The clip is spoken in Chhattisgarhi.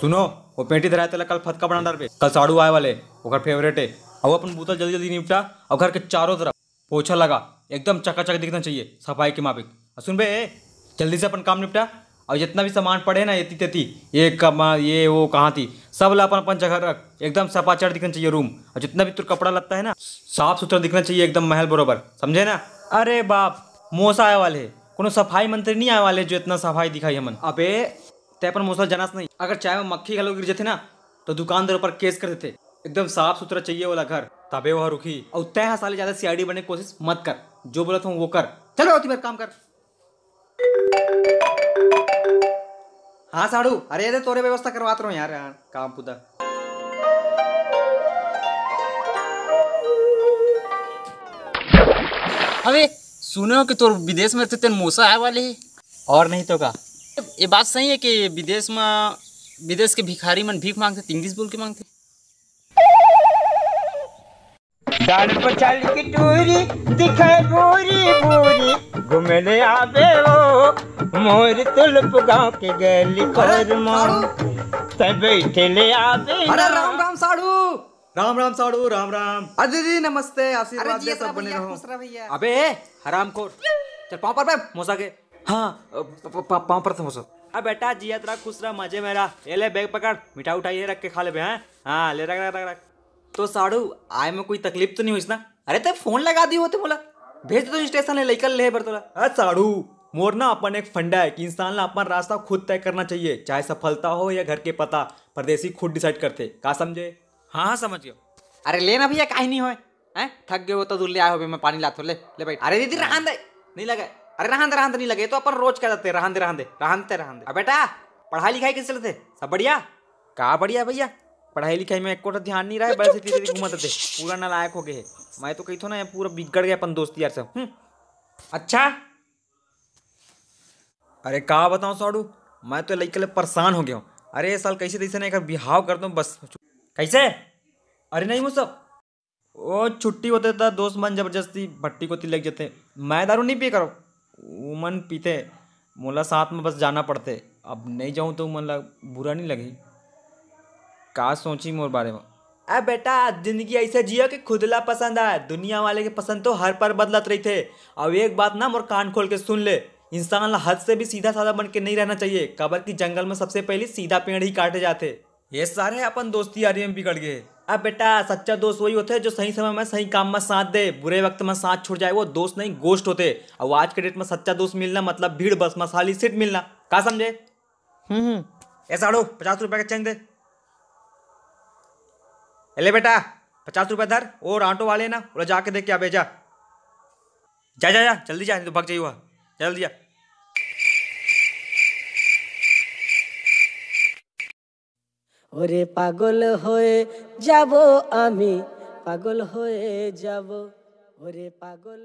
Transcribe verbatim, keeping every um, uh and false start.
सुनो, वो पेटी धराए तेला कल फतका बना डारबे, कल साड़ू आए वाले, ओकर फेवरेट है। अउ अपन बूता जल्दी जल्दी निपटा, अउ घर के चारों तरफ पोछा लगा, एकदम चकाचक दिखना चाहिए, सफाई के माफिक। अउ सुन बे, ए, जल्दी से अपन काम निपटा, अउ जितना भी सामान पड़े ना, एती तेती, ये कमा, ये वो कहाँ थी, सब ला अपन अपन जगह रख, एकदम सपाचट दिखना चाहिए रूम। अउ जितना भी तोर कपड़ा लत्ता है ना, साफ सुथरा दिखना चाहिए, एकदम महल बरोबर, समझे ना? अरे बाप, मोसा आए वाले है, कोनो सफाई मंत्री नहीं आए वाले जो इतना सफाई दिखाई हमन। अबे, ते अपन मोसा जानस नहीं, अगर चाय में मक्खी घलो गिर जथे ना, तो दुकानदार ऊपर केस कर देथे। एकदम साफ सुथरा चाहिए वाला घर, तबे वह रुकी। और तय हा साले ज्यादा सीआईडी बनने की कोशिश मत कर, जो बोला था वो कर। चल बे, ओती मेरा काम कर। हाँ साड़ू, अरे ये तोरे व्यवस्था करवात रहो यार, यार काम पुदा। अबे, सुने हो कि तोर विदेश में तो तेन मोसा आए वाले है। और नहीं तो का? ये बात सही है कि विदेश में, विदेश के भिखारी मन भीख मांगथे, इंग्लिश बोल के मांगथे। डाल पर चल की टूरी दिखे भूरी भूरी, घूमे ले आबे ओ मोर तुलप गांव के गली पर माँ, तब बैठे ले आबे। अरे राम राम साड़ू। राम राम साड़ू, राम राम। अरे दीदी नमस्ते, आशीर्वाद दे, सब बने रहो। खुश रह भैया। अबे हरामखोर, चल पाँव पर बे मोसा के। हाँ, प-, प-, प-, पाँव पर मोसा। अब बेटा जियत रहा, खुश रहा, मजे में रहा। ये ले बैग पकड़, मिठाई उठाई ये रख के खा ले बे। हाँ, हाँ, ले रख, रख, रख, रख। तो साड़ू, आए में कोई तकलीफ तो नहीं होइस ना? अरे ते फोन लगा दी होते मोला, भेज दे तो स्टेशन ले लइका ले बर तोला। हाँ साड़ू, मोर ना अपन एक फंडा है कि इंसान ला अपन रास्ता खुद तय करना चाहिए, चाहे सफलता हो या घर के पता, परदेसी खुद डिसाइड करथे। का समझे? हाँ, हाँ, समझ गयो। अरे ले ना भैया, काहे नहीं होए? हैं? थक गए हो तो दूर ले आए हो बे, मैं पानी लात हो, ले, ले बैठ। अरे दीदी, रहन दे, नहीं लगे। अरे रहन दे, रहन दे, नहीं लगे, ये तो अपन रोज कह देते, रहन दे, रहन दे, रहन दे, रहन दे। अब बेटा, पढ़ाई लिखाई कैसे चलते? सब बढ़िया? का बढ़िया भैया, पढ़ाई लिखाई में एको ठो ध्यान नहीं रहे, बस इधर उधर घूमत रहते, पूरा नालायक हो गए है। मैं तो कही थो ना, ये पूरा बिगड़ गया अपन दोस्त यार सब। हम्म। अच्छा, अरे का बताऊं साड़ू, मैं तो लइका ले परेशान हो गया हूँ। अरे ये साल कैसे तैसे ना एकर बिहाव कर दूं बस। कैसे? अरे नहीं वो सब, वो छुट्टी होते त दोस्त मन जबरदस्ती भट्टी कोती लेग जते। मैं दारू नहीं पिए करो, उमन पीते, मोला साथ में बस जाना पड़ते। अब नहीं जाऊँ तो उमन ला बुरा नहीं लगी? का सोची मोर बारे में? ए बेटा, जिंदगी ऐसे जियो कि खुद ला पसंद आए। दुनिया वाले के पसंद तो हर पर बदलत रहिथे। अब एक बात ना मोर कान खोल के सुन ले, इंसान ला हद से भी सीधा साधा बन के नहीं रहना चाहिए, काबर कि जंगल में सबसे पहली सीधा पेड़ ही काटे जाथे। ये सारे अपन दोस्ती यारी में बिगड़ गए। अब बेटा, सच्चा दोस्त वही होथे जो सही समय में सही काम में साथ दे, बुरे वक्त में साथ छोड़ जाए, वो दोस्त नहीं, गोस्ट होथे। और आज के डेट में सच्चा दोस्त मिलना मतलब भीड़ बस मसाली सीट मिलना। का समझे? हम्म, हम्म। ए साड़ू, पचास रुपया के चेंज दे। ए ले बेटा, पचास रुपया धर, और ऑटो वाले ना, बोला जाके दे के आबे जा। जा, जा, जा, जल्दी जा, नहीं तो भाग जाइए वहाँ। जल्दी जा। ওরে পাগল হয়ে যাব আমি, পাগল হয়ে যাব। ওরে পাগল